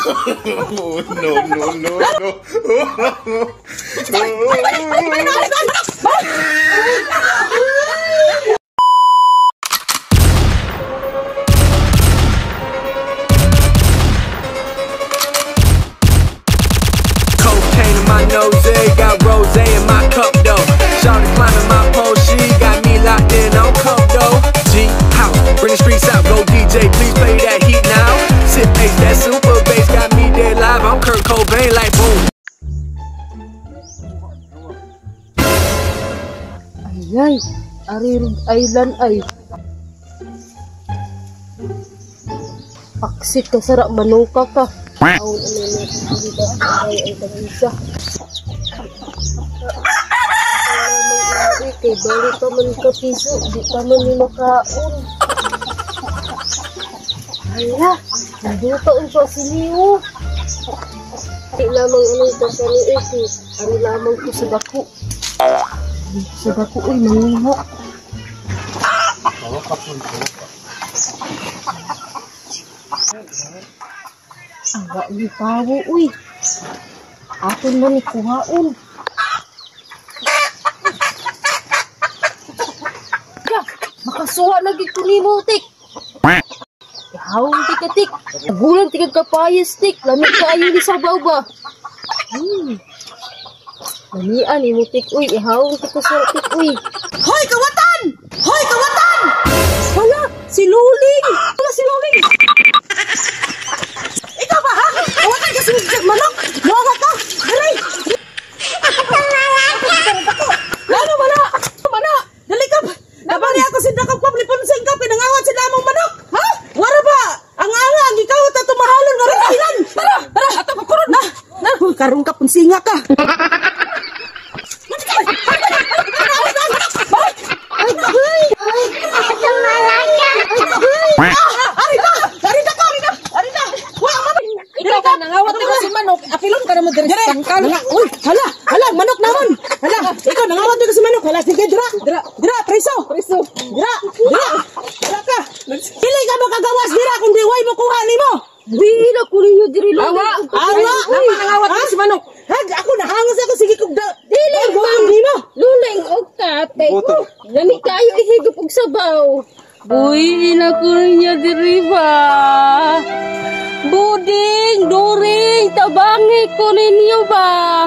Oh, no, no, no, no. Cocaine in my nose, got rose in my cup though. Shawty climbing my pole, she got me locked in on coke though. G house, bring the streets out, go DJ, please play that heat now. Sip ace, that super bass got me dead live. I'm Kurt Cobain like boom. Ay, ari Rhode Island ay. Paksit ka sara manuka ka. Aon ano na dito ay ang tag-isa. Ay, kay bali pa man ka piso, di pa man ni makaon. Hala, nandito unsa si Leo. Di lamang ano ito sa ni Eki. Ano lamang ko sa dako. Sa dako ay manguha. Awa ni pawo uy. Aton man ni kuhaon. Ya, makasuha lagi ko nimo tik. Ihawon ti ka tik. Gulang ti kag kapayas tik. Lami kaayo ni sabaw ba. Lamian nimo tik uy. Ihawon ti ka sa tik uy. Hoy kawatan! Hoy kawatan! Hala, si Luling! Hala si Luling! Ikaw ba ha? Kawatan ka sa manok! Muha ka! Dali! Lalo mana! Mana! Dali ka! Nabali ako si Dakop Pabli Ponseng ka, pinangawat sila among manok! Ha? Wara ba? Ang anga, ang ikaw at tumahalon nga rin ilan! Tara! Tara! Ato kukuron! Na! Na! Karong ka, punsinga ka! Ikaw ka nangawat ka si manok. Apilon ka naman diri sa tangkal. Uy, hala, hala, manok naman. Hala, ikaw nangawat ka sa manok. Hala, sige, dira, dira, dira, preso. Preso. Dira, dira. Dira ka. Dili ka makagawas dira kung di way mo kuha nimo. Di na ko ninyo diri lang. Awa, awa, nangawat ka si manok. Hag, ako nahangos ako sige kog da. Dili ang nimo. Luling og tatay ko. Lami kayo ihigop og sabaw. Buhi na ko ninyo diri ba. Buding, during, tabangi ko ninyo ba?